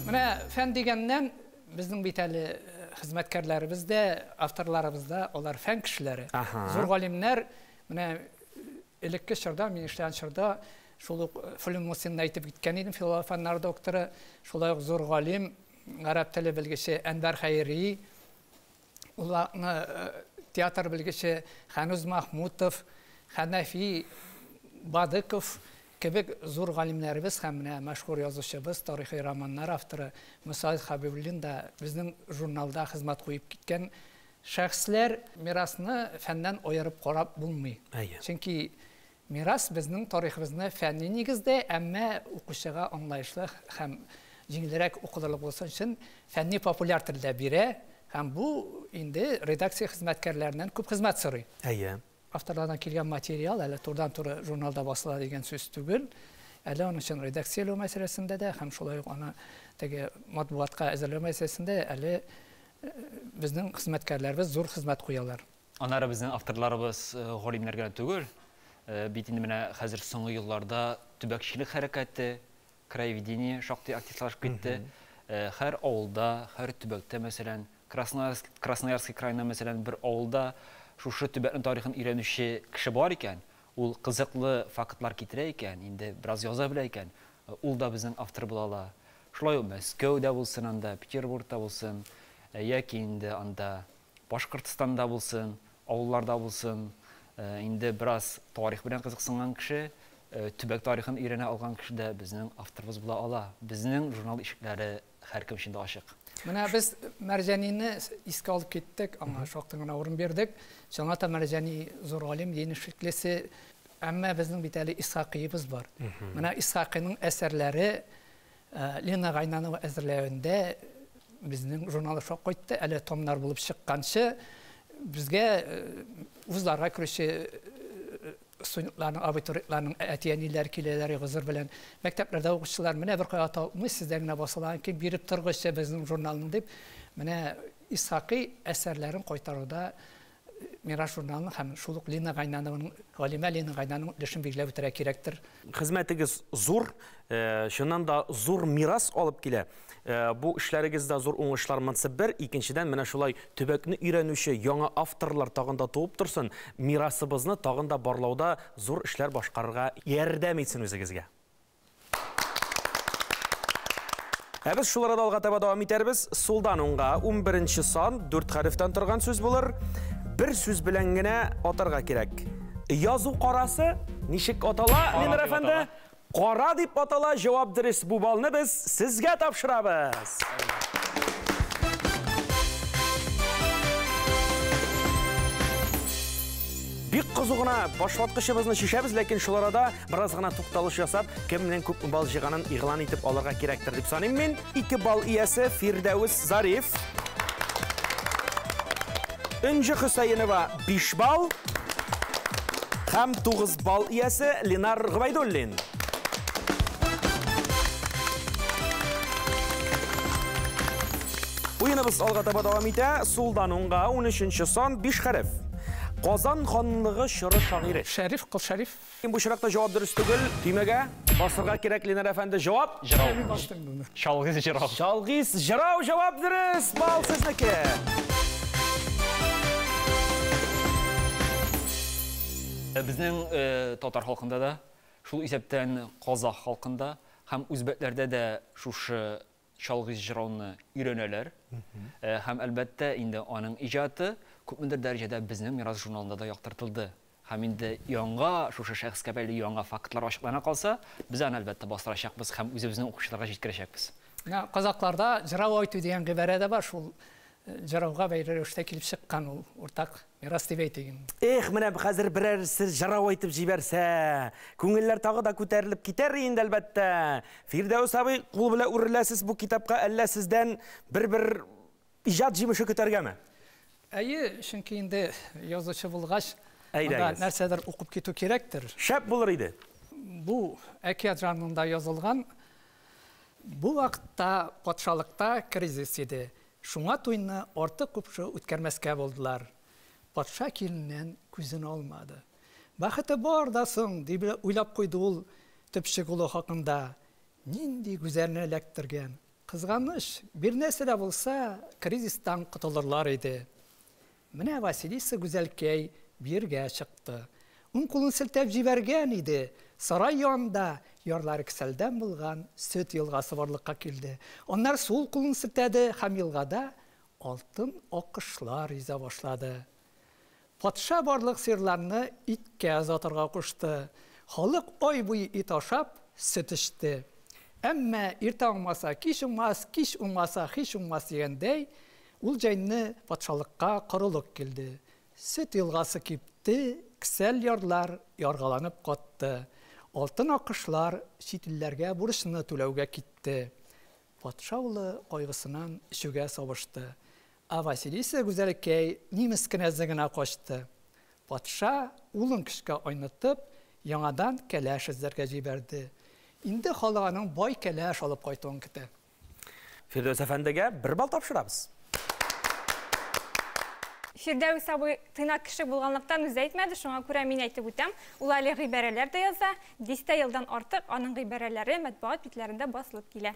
Менә фән дигәннән безнең бит әле хезмәткәрләребез дә, авторларыбыз да, алар фән кешеләре. Зур галимнәр, менә элекке чорда, мин эшләгән чорда, шул ук Флүн Мусинны әйтеп киткән идем, филология фәннәре докторы, шулай ук зур галим, гарәп теле белгече Әнвәр Хәйри, уларны театр белгече Хәнүз Махмутов, Хәнәфи Бадыков кебек зур галимнәребез һәм менә мәшһүр язучыбыз, тарихи романнар авторы Муса Хәбибуллин да безнең журналда хезмәт куеп киткән шәхесләр. Мирасны фәннән аерып карап булмый. Чөнки мирас безнең тарихыбызны фәнни нигездә, әмма укучыга аңлаешлы һәм җиңелрәк укылырлык булсын өчен фәнни популяр телдә бирә, һәм бу инде редакция хезмәткәрләреннән күп хезмәт сорый. Авторлардан килгән материал әле турыдан-туры журналда басыла дигән сүз түгел. Әле аның өчен редакцияләү мәсьәләсендә дә һәм шулай ук аны теге матбугатка әзерләү мәсьәләсендә әле безнең хезмәткәрләребез зур хезмәт куялар.
Аннары безнең авторларыбыз галимнәр генә түгел. Бит инде менә хәзер соңгы елларда төбәкчелек хәрәкәте, краеведение шактый активлашып китте. Һәр авылда, һәр төбәктә, мәсәлән, Красноярский краенда, мәсәлән, бер авылда шушы төбәкнең тарихын өйрәнүче кеше бар икән, ул кызыклы фактлар китерә икән, инде бераз яза белә икән, ул да безнең автор була ала. Шулай ук Мәскәүдә булсын анда, Петербургта булсын, яки инде анда Башкортстанда булсын, авылларда булсын, инде бераз тарих белән кызыксынган кеше, төбәк тарихын өйрәнә алган кеше дә безнең авторыбыз була ала. Безнең журнал ишекләре һәркем өчен дә ачык.
Менә без Мәрҗанине искә алып киттек, аңа шактый гына урын бирдек. Чынлап та Мәрҗани зур галим, дин эшлеклесе. Әмма безнең бит әле Исхакыебыз бар. Менә Исхакыйның әсәрләре Лена Гайнанова әзерләвендә безнең журнал шок кайтты. Әле томнар булып чыкканчы безгә вузларга керүче студентларның, абитуриентларның әти-әниләр киләләр гозер белән. Мәктәпләрдә укучылар менә бер кая тапмый, сездә генә басылган кем биреп торгычы безнең журналны дип, менә Исхакый әсәрләрен кайтаруда Мирас журналының һәм шул ук Лена Гайнанованың, галимә Лена Гайнанованың өлешен билгеләп үтәргә кирәктер.
Хезмәтегез зур, чыннан да зур мирас алып килә. Бу эшләрегездә зур уңышлар монсы бер, икенчедән менә шулай төбәкне өйрәнүче яңа авторлар тагын да туып торсын, мирасыбызны тагын да барлауда зур эшләр башкарырга ярдәм итсен үзегезгә. Ә без шул арада алга таба дәвам итәрбез. Сулдан уңга 11 сан, 4 хәрефтән торган сүз булыр. Бер сүз белән генә атарга кирәк. Язу карасы ничек атала, Ленар әфәнде? Кара дип атала. Җавап дөрес. Бу балны без сезгә тапшырабыз. Бик кызу гына башваткычыбызны чишәбез, ләкин шул арада бераз гына тукталыш ясап, кемнең күп балл җыйганын игълан итеп алырга кирәктер дип саныйм мин. 2 балл иясе Фирдәүс Зариф. Энҗе Хөсәенова 5 балл. Һәм 9 балл иясе Ленар Гобәйдуллин. Уеныбыз алга таба дәвам итә. Сулдан уңга 13 сан, 5 хәреф. Казан ханлыгы чоры шагыйре.
Шәриф, Кол Шәриф.
Бу чиракта җавап дөрес түгел. Төймәгә басырга кирәк, Ленар әфәнде. Җавап?
Җырау. Чалгыз җырау.
Чалгыз җырау, җавап дөрес. Балл сезнеке.
Безнең татар халкында да, шул исәптән казах халкында һәм үзбәкләрдә дә шушы Чалгыз җырауны өйрәнәләр. Һәм әлбәттә инде аның иҗаты күпмедер дәрәҗәдә безнең Мирас журналында да яктыртылды. Һәм инде яңа шушы шәхескә бәйле яңа фактлар ачыклана калса, без аны әлбәттә бастырачакбыз һәм үзебезнең укучыларга җиткерәчәкбез.
Менә казакларда җырау әйтү дигән гыйбарә дә бар, шул җырауга бәйле рәвештә килеп чыккан ул уртак мирас дип әйтик инде.
Эх, менә хәзер берәрсе җырау әйтеп җибәрсә, күңелләр тагы да күтәрелеп китәр инде әлбәттә. Фирдәүс абый, кул белән үреләсез бу китапка, әллә сездән бер-бер иҗат җимеше көтәргәме?
Әйе, чөнки инде язучы булгач, монда нәрсәдер укып китү кирәктер.
Шәп булыр иде.
Бу әкият жанрында язылган. Бу вакытта патшалыкта кризис иде. Шуңа туйны артык купшы үткәрмәскә булдылар. Патша киленнән күзен алмады. Бәхете бар да соң, дип уйлап куйды ул төпчек улы хакында. Нинди гүзәлне эләктергән. Кызганыч, бер нәрсә дә булса, кризистан котылырлар иде. Менә Василиса гүзәлкәй биргә чыкты. Уң кулын селтәп җибәргән иде. Сарай янында ярлары кесәлдән булган сөт елгасы барлыкка килде. Аннары сул кулын селтәде һәм елгада алтын аккошлар йөзә башлады. Патша барлык сыерларны иткә озатырга кушты. Халык ай буе ит ашап, сөт эчте. Әмма иртә уңмаса, кич уңмас, кич уңмаса, һич уңмас дигәндәй, ул җәйне патшалыкка корылык килде. Сөт елгасы кипте, кесәл ярлар яргаланып катты. Алтын акышлар чит илләргә бурычны түләүгә китте. Патша улы кайгысыннан эчүгә сабышты. Ә Василиса гүзәлкәй нимес кенәзе генә качты. Патша улын көчкә айнытып, яңадан кәләш эзләргә җибәрде. Инде халык аның бай кәләш алып кайтуын көтә.
Фирдәүс әфәндегә бер балл тапшырабыз.
Фирдәүс абый тыйнак кеше булганлыктан үзе әйтмәде, шуңа күрә мин әйтеп үтәм. Ул әле гыйбарәләр дә яза, дистә елдан артык аның гыйбарәләре матбугат битләрендә басылып килә.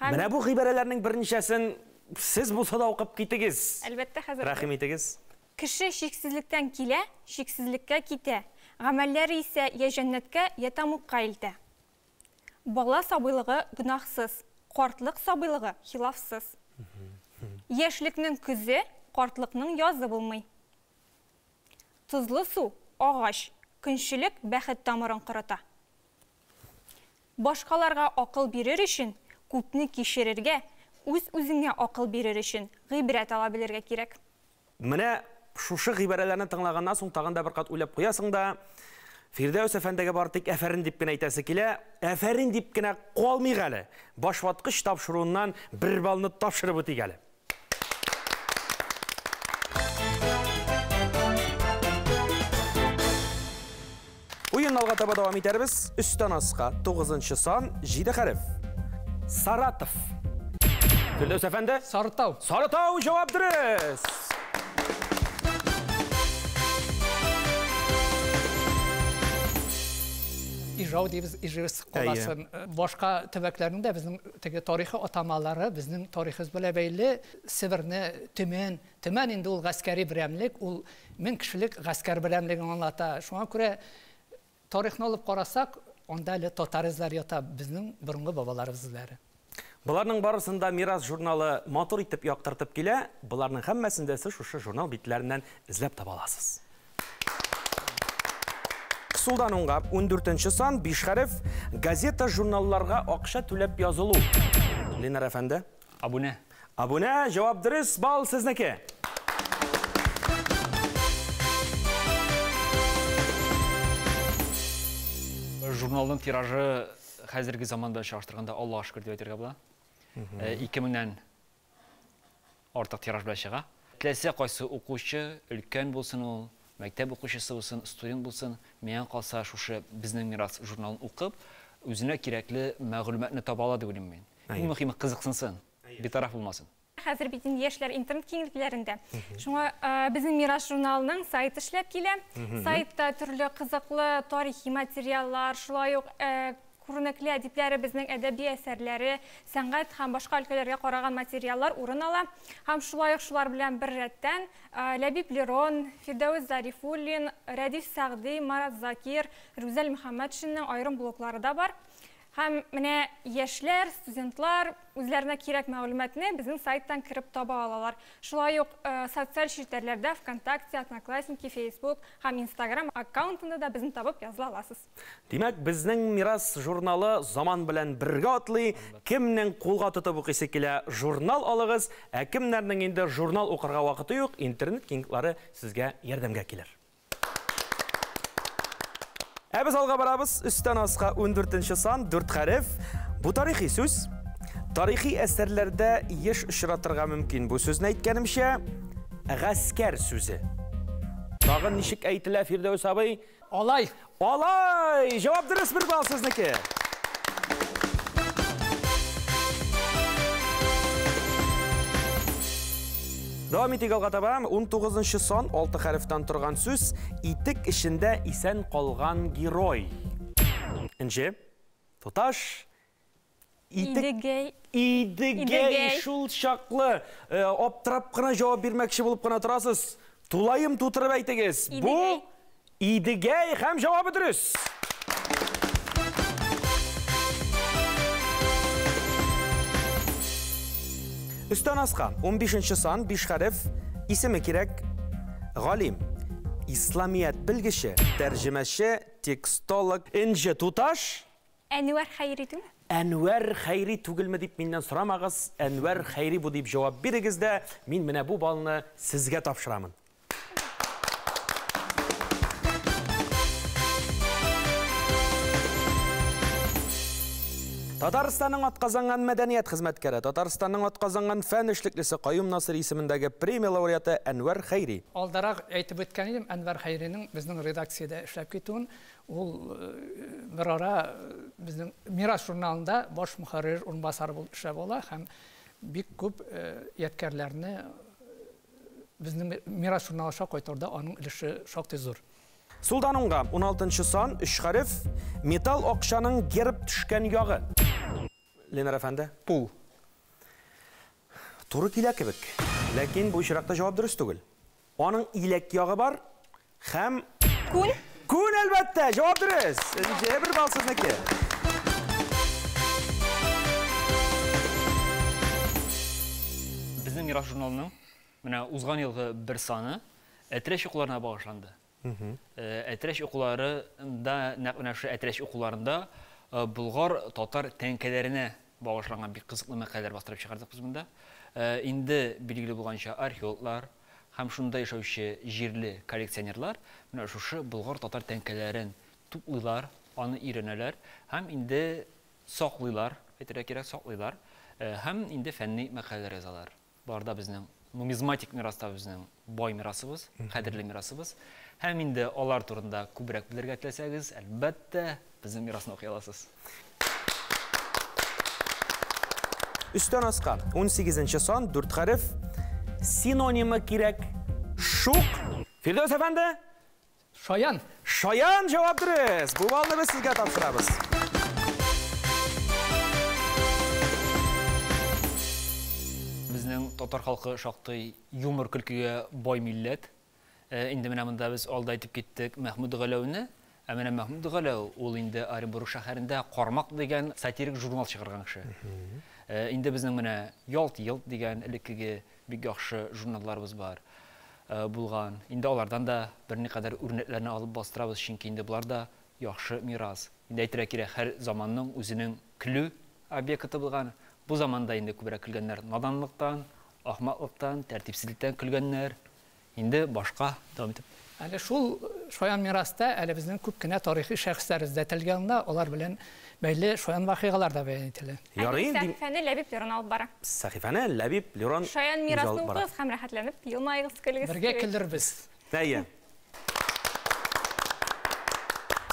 Һәм
Менә бу гыйбарәләрнең берничәсен сез булса да укып китегез.
Әлбәттә, хәзер.
Рәхим итегез.
Кеше чиксезлектән килә, чиксезлеккә китә. Гамәлләре исә я җәннәткә, я тәмугка илтә. Бала сабыйлыгы гөнаһсыз, картлык сабыйлыгы хилафсыз. Яшьлекнең көзе, картлыкның язы булмый. Тозлы су, агач, көнчелек бәхет тамырын корыта. Башкаларга акыл бирер өчен күпне кичерергә, үз-үзеңә акыл бирер өчен гыйбрәт ала белергә кирәк.
Менә шушы гыйбарәләрне тыңлаганнан соң тагын да бер кат уйлап куясың да, Фирдәүс әфәндегә бары тик әфәрин дип кенә әйтәсе килә. Әфәрин дип кенә калмыйк әле. Башваткыч тапшыруыннан бер баллны тапшырып үтик әле. Уен алга таба дәвам итәрбез. Өстән аска 9 сан, 7 хәреф. Саратов. Фирдәүс әфәнде?
Сарытау.
Сарытау, җавап дөрес.
Ижау дибез, Ижевск каласын. Башка төбәкләрнең дә безнең теге тарихи атамалары безнең тарихыбыз белән бәйле. Себерне Төмән, Төмән инде ул гаскәри берәмлек, ул 1000 кешелек гаскәр берәмлеген аңлата. Шуңа күрә тарихны алып карасак, анда әле татар эзләре ята, безнең борынгы бабаларыбыз эзләре.
Боларның барысын да Мирас журналы матур итеп яктыртып килә. Боларның һәммәсен дә сез шушы журнал битләреннән эзләп таба аласыз. Сулдан уңга 14 сан, 5 хәреф, газета журналларга акча түләп язылу. Ленар әфәнде?
Абунә.
Абунә, җавап дөрес, балл сезнеке.
Журналның тиражы хәзерге заманда чагыштырганда Аллаһка шөкер дип әйтергә була. 2000-нән артык тираж белән чыга. Теләсә кайсы укучы, өлкән булсын ул, мәктәп укучысы булсын, студент булсын, миңа калса шушы Безнең мирас журналын укып, үзенә кирәкле мәгълүматны таба ала дип уйлыйм мин. Иң мөһиме кызыксынсын, битараф булмасын.
Хәзер бит инде яшьләр интернет киңлекләрендә. Шуңа Безнең мирас журналының сайты эшләп килә. Сайтта төрле кызыклы тарихи материаллар, шулай ук күренекле әдипләребезнең әдәби әсәрләре, сәнгать һәм башка өлкәләргә караган материаллар урын ала. Һәм шулай ук шулар белән бер рәттән Ләбиб Лерон, Фирдәвес Зарифуллин, Рәдиф Сәгъди, Марат Закир, Рүзәл Мөхәммәтшинның аерым блоклары да бар. Һәм менә яшьләр, студентлар үзләренә кирәк мәгълүматны безнең сайттан кереп таба алалар. Шулай ук социаль челтәрләрдә ВКонтакте, Одноклассники, Facebook һәм Instagram аккаунтында да безне табып языла аласыз.
Димәк, Безнең мирас журналы заман белән бергә атлый. Кемнең кулга тотып укыйсы килә, журнал алыгыз, ә кемнәрнең инде журнал укырга вакыты юк, интернет киңлекләре сезгә ярдәмгә килер. Ә без алга барабыз. Өстән аска 14 сан, 4 хәреф. Бу тарихи сүз. Тарихи әсәрләрдә еш очратырга мөмкин. Бу сүзне әйткәнемчә, гаскәр сүзе. Тагын ничек әйтелә, Фирдәүс абый?
Алай.
Алай! Җавап дөрес, бер балл сезнеке. Дәвам итик алга таба. 19 сан, 6 хәрефтән торган сүз, итек эчендә исән калган герой. Энҗе, тоташ, итек,
Идегәй.
Идегәй, шул чаклы, аптырап кына җавап бирмәкче булып кына торасыз. Тулаем тутырып әйтегез. Бу Идегәй һәм җавабы дөрес. Өстән аска 15 сан, 5 хәреф, исеме кирәк, галим. Исламият белгече, тәрҗемәче, текстолог Энҗе туташ.
Әнвәр Хәйри түгелме?
Әнвәр Хәйри түгелме дип миннән сорамагыз, Әнвәр Хәйри бу дип җавап бирегез дә, мин менә бу баллны сезгә тапшырамын. Татарстанның атказанган мәдәният хезмәткәре, Татарстанның атказанган фән эшлеклесе Каюм Насыйри исемендәге премия лауреаты Әнвәр Хәйри.
Алдарак әйтеп үткән идем, Әнвәр Хәйринең безнең редакциядә эшләп китүен, ул бер ара безнең Мирас журналында баш мөхәррир урынбасары булып эшләп ала һәм бик күп ядкәрләрне безнең Мирас журналы аша кайтаруда аның өлеше шактый зур.
Сулдан уңга, уналтынчы сан, өч хәреф, металл акчаның герб төшкән ягы. Ленар әфәнде?
Пул.
Туры килә кебек. Ләкин бу очракта җавап дөрес түгел. Аның иләк ягы бар һәм...
Күн?
Күн, әлбәттә, җавап дөрес. Энҗе бер балл сезнеке.
Безнең Мирас журналының менә узган елгы бер саны Әтрәч укуларына багышланды. Әтрәч укуларында, нәкъ менә шушы Әтрәч укуларында болгар татар тәңкәләренә багышланган бик кызыклы мәкаләләр бастырып чыгардык без монда. Инде билгеле булганча, археологлар һәм шунда яшәүче җирле коллекционерлар менә шушы болгар татар тәңкәләрен туплыйлар, аны өйрәнәләр һәм инде саклыйлар, әйтергә кирәк, саклыйлар һәм инде фәнни мәкаләләр язалар. Болар да безнең нумизматик мираста безнең бай мирасыбыз, кадерле мирасыбыз. Һәм инде алар турында күбрәк белергә теләсәгез, әлбәттә, безнең мирасны укый аласыз.
Өстән аска, унсигезенче сан, дүрт хәреф, синонимы кирәк. Шук. Фирдәүс әфәнде?
Шаян.
Шаян, җавап дөрес. Бу баллны без сезгә тапшырабыз.
Безнең татар халкы шактый юмор көлкегә бай милләт. Инде менә монда без алда әйтеп киттек Мәхмүд Галәүне. Ә менә Мәхмүд Галәү ул инде Оренбург шәһәрендә Кармак дигән сатирик журнал чыгарган кеше. Инде безнең менә Ялт-йолт дигән элеккеге бик яхшы журналларыбыз бар. Булган. Инде алардан да берникадәр үрнәкләрне алып бастырабыз, чөнки инде болар да яхшы мирас. Инде әйтергә кирәк, һәр заманның үзенең көлү объекты булган. Бу заманда инде күбрәк көлгәннәр наданлыктан, ахмаклыктан, тәртипсезлектән көлгәннәр. Инде башка дәвам итеп.
Әле шул шаян мираста әле безнең күп кенә тарихи шәхесләр эзләтелгән телгә алына, алар белән бәйле шаян вакыйгалар да бәян ителә.
Ярый,
Әле сәхифәне Ләбиб Лерон алып бара.
Сәхифәне Ләбиб Лерон
Шаян
үзе
мирасны
алып бара.
укыгыз һәм рәхәтләнеп елмаегыз, көлегез.
Бергә көлербез.
Әйе.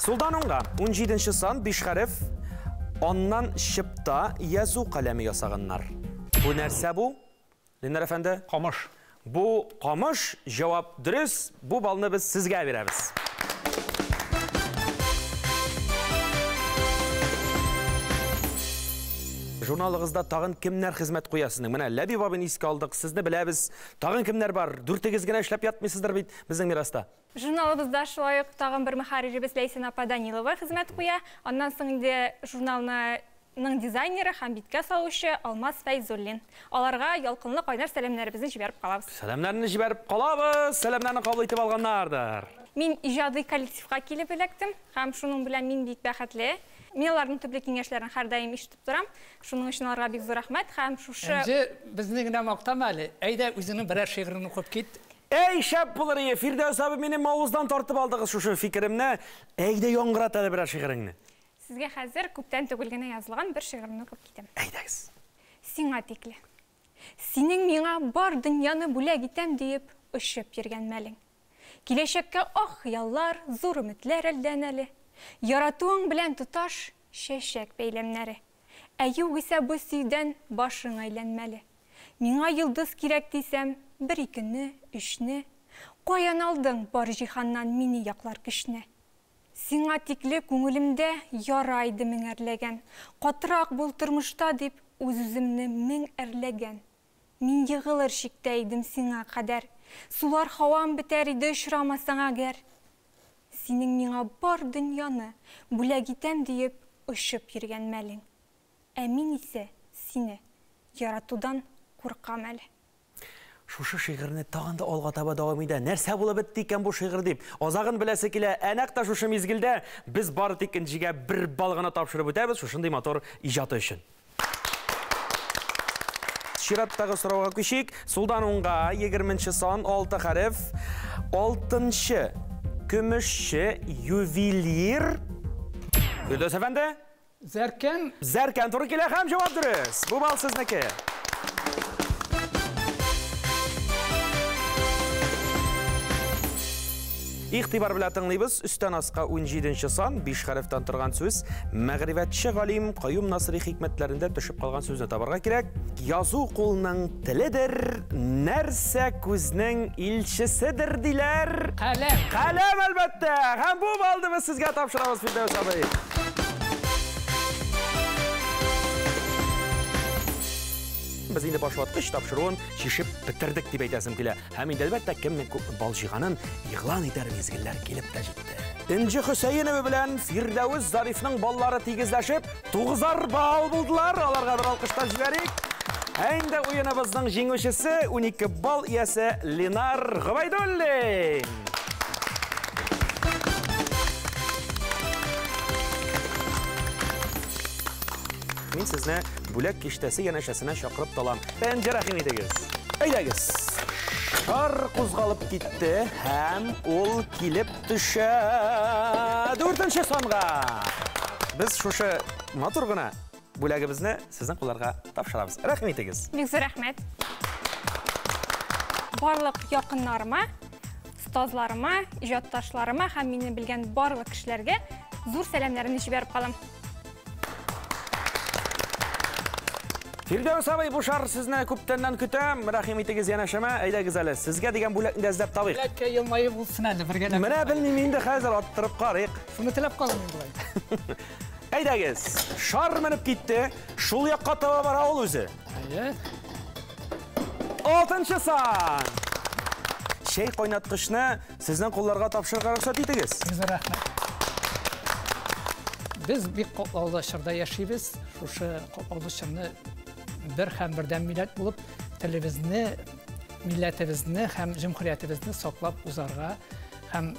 Сулдан уңга, унҗиденче сан, биш хәреф, аннан чыпта язу каләме ясаганнар. Бу нәрсә бу? Ленар әфәнде?
Камыш.
Бу камыш, җавап дөрес, бу балны без сезгә бирәбез. Журналыгызда тагын кемнәр хезмәт куя сезнең? Менә Ләбиб абыйны искә алдык, сезне беләбез. Тагын кемнәр бар? Дүртегез генә эшләп ятмыйсыздыр бит безнең мираста.
Журналыбызда шулай ук тагын бер мөхәрриребез Ләйсән апа Данилова хезмәт куя. Аннан соң инде журналны ның дизайнеры һәм биткә салучы Алмаз Фәйзуллин. Аларга ялкынлы кайнар сәламнәребезне җибәреп калабыз.
Сәламнәрне җибәреп калабыз, сәламнәрне кабул итеп алганнардыр.
Мин иҗади коллективка килеп эләктем һәм шуның белән мин бик бәхетле. Мин аларның төпле киңәшләрен һәрдаим ишетеп торам. Шуның өчен аларга бик зур рәхмәт һәм шушы
Энҗе, безне генә мактама әле. Әйдә, үзеңнең берәр шигырен укып кит.
Әй, шәп булыр ие, Фирдәүс абый, минем авыздан тартып алдыгыз шушы фикеремне. Әйдә, яңгырат әле берәр шигыреңне.
Сезгә хәзер күптән түгел генә язылган бер шигыремне укып китәм.
Әйдәгез.
Сиңа тикле. Синең миңа бар дөньяны бүләк итәм диеп очып йөргән мәлең. Киләчәккә ах хыяллар, зур өметләр әлдән әле. Яратуың белән тоташ чәчәк бәйләмнәре. Ә югыйсә бу сөйдән башың әйләнмәле. Миңа йолдыз кирәк дисәм, бер икене, өчне. Каян алдың бар җиһаннан мине яклар көчне? Сиңа тикле күңелемдә яра иде меңәрләгән. Катырак бул тормышта дип үз-үземне мең әрләгән. Мин егылыр чиктә идем сиңа кадәр. Сулар һавам бетәр иде очрамасаң әгәр. Синең миңа бар дөньяны бүләк итәм диеп очып йөргән мәлең. Ә мин исә сине яратудан куркам әле.
шушы шигырьне тагын да алга таба дәвам итә. Нәрсә булып бетте икән бу шигырь дип, азагын беләсе килә. Ә нәкъ тә шушы мизгелдә без бары тик Энҗегә бер балл гына тапшырып үтәбез шушындый матур иҗаты өчен. Чираттагы сорауга күчик. Сулдан уңга 20 сан, 6 хәреф. Алтынчы, көмешче, ювелир. Фирдәүс әфәнде?
Зәркән.
Зәркән туры килә һәм җавап дөрес. Бу балл сезнеке. Игътибар белән тыңлыйбыз. Өстән аска 17 сан, 5 хәрефтән торган сүз. Мәгърифәтче галим Каюм Насыйри хикмәтләрендә төшеп калган сүзне табарга кирәк. Язу кулның теледер, нәрсә күзнең илчеседер диләр.
Каләм.
Каләм, әлбәттә. Һәм бу балны без сезгә тапшырабыз, Фирдәүс абый. Без инде башваткыч тапшыруын шишеп бетердек дип әйтәсем килә. Һәм инде әлбәттә кемнең күпме балл җыйганын игълан итәр мизгелләр килеп тә җитте. Энҗе Хөсәенова белән Фирдәвес Зарифның баллары тигезләшеп, 9 балл булдылар. Аларга бер алкыштан җибәрик. Ә инде уеныбызның җиңүчесе 12 балл иясе Ленар Гобәйдуллин. Мин сезне бүләк киштәсе янәшәсенә чакырып талам. Энҗе, рәхим итегез. Әйдәгез. Шар кузгалып китте һәм ул килеп төшә 4 санга. Без шушы матур гына бүләгебезне сезнең кулларга тапшырабыз. Рәхим итегез.
Бик зур рәхмәт. Барлык якыннарыма, остазларыма, иҗатташларыма һәм мине белгән барлык кешеләргә зур сәламнәремне җибәреп калам.
Фирдәүс абый, бу шар сезне күптәннән көтәм. Рәхим итегез янәшәмә. Әйдәгез әле, сезгә дигән бүләкне дә эзләп табыйк.
Бүләккә елмаеп булсын әле, бергәләп.
Менә белмим инде, хәзер аттырып карыйк.
Шуны теләп калдым инде болай.
Әйдәгез, шар менеп китте. Шул якка таба бара ул үзе.
Әйе.
6 сан. Чәй кайнаткычны сезнең кулларга тапшырырга рөхсәт итегез.
Бик зур рәхмәт. Без бик катлаулы чорда яшибез. Шушы катлаулы чорны бер һәм бердәм милләт булып, телебезне, милләтебезне һәм җөмһүриятебезне саклап узарга һәм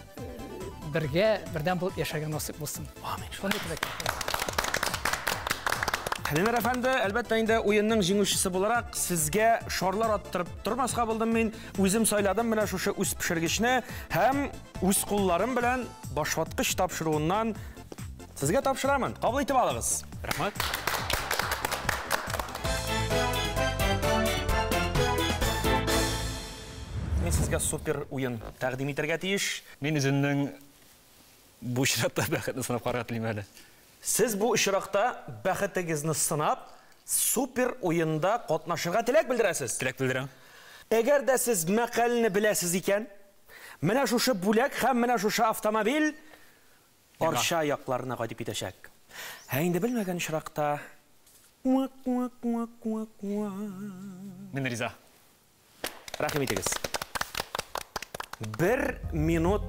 бергә бердәм булып яшәргә насыйп булсын.
Амин.
Шуны теләк.
Ленар әфәнде, әлбәттә инде уенның җиңүчесе буларак сезгә шарлар аттырып тормаска булдым мин. Үзем сайладым менә шушы үз пешергечне һәм үз кулларым белән башваткыч тапшыруыннан сезгә тапшырамын. Кабул итеп алыгыз.
Рәхмәт.
Мин сезгә супер уен тәкъдим итәргә тиеш.
Мин үземнең бу очракта бәхетне сынап карарга телим әле.
Сез бу очракта бәхетегезне сынап, супер уенда катнашырга теләк белдерәсез.
Теләк белдерәм.
Әгәр дә сез мәкальне беләсез икән, менә шушы бүләк һәм менә шушы автомобиль Арча якларына кайтып китәчәк. Ә инде белмәгән очракта
Мин риза.
Рәхим итегез. 1 минут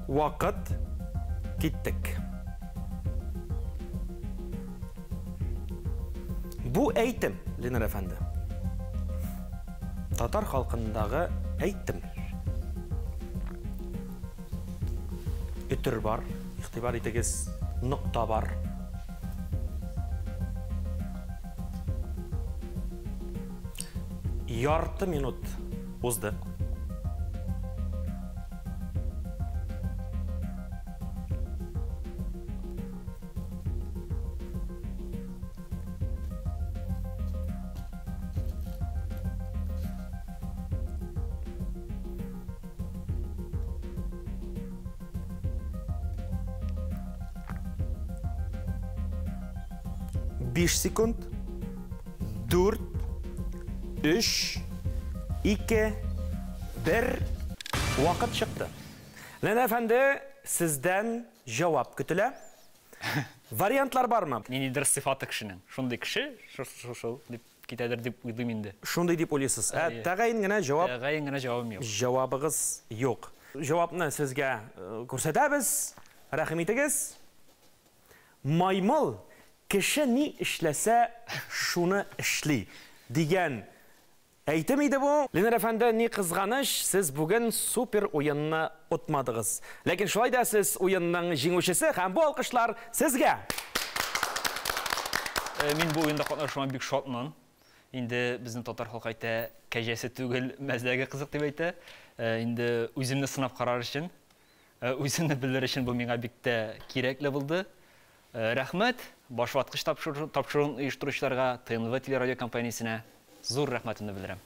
вакыт киттек. Бу әйтем, Ленар әфәнде. Татар халкындагы әйтем. Өтер бар, игътибар итегез, нокта бар. Ярты минут узды. 5 секунд. 4, 3, 2, 1. Вакыт чыкты. Ленар әфәнде, сездән җавап көтелә. Вариантлар бармы?
Ниндидер сыйфаты кешенең. Шундый кеше, шул дип китәдер дип уйлыйм инде.
Шундый дип уйлыйсыз. Ә тәгаен генә җавап?
Тәгаен генә җавабым юк.
Җавабыгыз юк. Җавапны сезгә күрсәтәбез. Рәхим итегез. Маймыл кеше ни эшләсә, шуны эшли дигән Әйтем иде бу. Ленар әфәнде, ни кызганыч, сез бүген супер уенны отмадыгыз. Ләкин шулай да сез уенның җиңүчесе һәм бу алкышлар сезгә!
Мин бу уенда катнашуыма бик шатмын. Инде безнең татар халкы әйтә, кәҗәсе түгел, мәзәге кызык дип әйтә. Инде үземне сынап карар өчен, үземне белер өчен бу миңа бик тә кирәкле булды. Рәхмәт Башваткыч тапшыруын оештыручыларга, ТНВ телерадиокомпаниясенә зур рәхмәтемне белдерәм.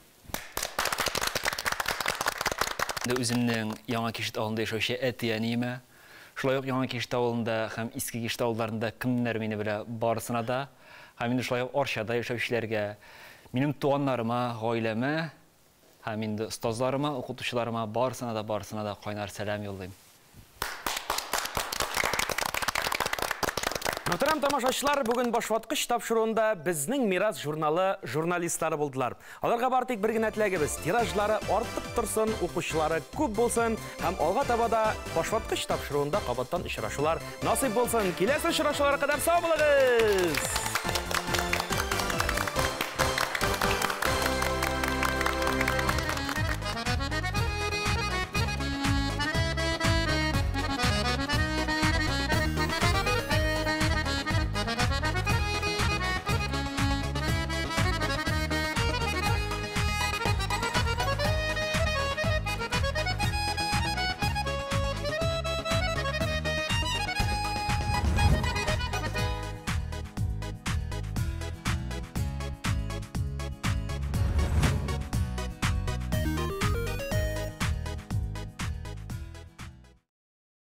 Инде үземнең Яңа Кишет авылында яшәүче әти-әниемә, шулай ук Яңа Кишет авылында һәм Иске Кишет авылларында кемнәр мине белә, барысына да, һәм инде шулай ук Арчада яшәүчеләргә, минем туганнарыма, гаиләмә һәм инде остазларыма, укытучыларыма, барысына да, барысына да кайнар сәлам юллыйм.
Мөхтәрәм тамашачылар, бүген Башваткыч тапшыруында Безнең мирас журналы журналистлары булдылар. Аларга бары тик бер генә теләгебез, тиражлары артып торсын, укучылары күп булсын һәм алга таба да Башваткыч тапшыруында кабаттан очрашулар насыйп булсын. Киләсе очрашуларга кадәр сау булыгыз!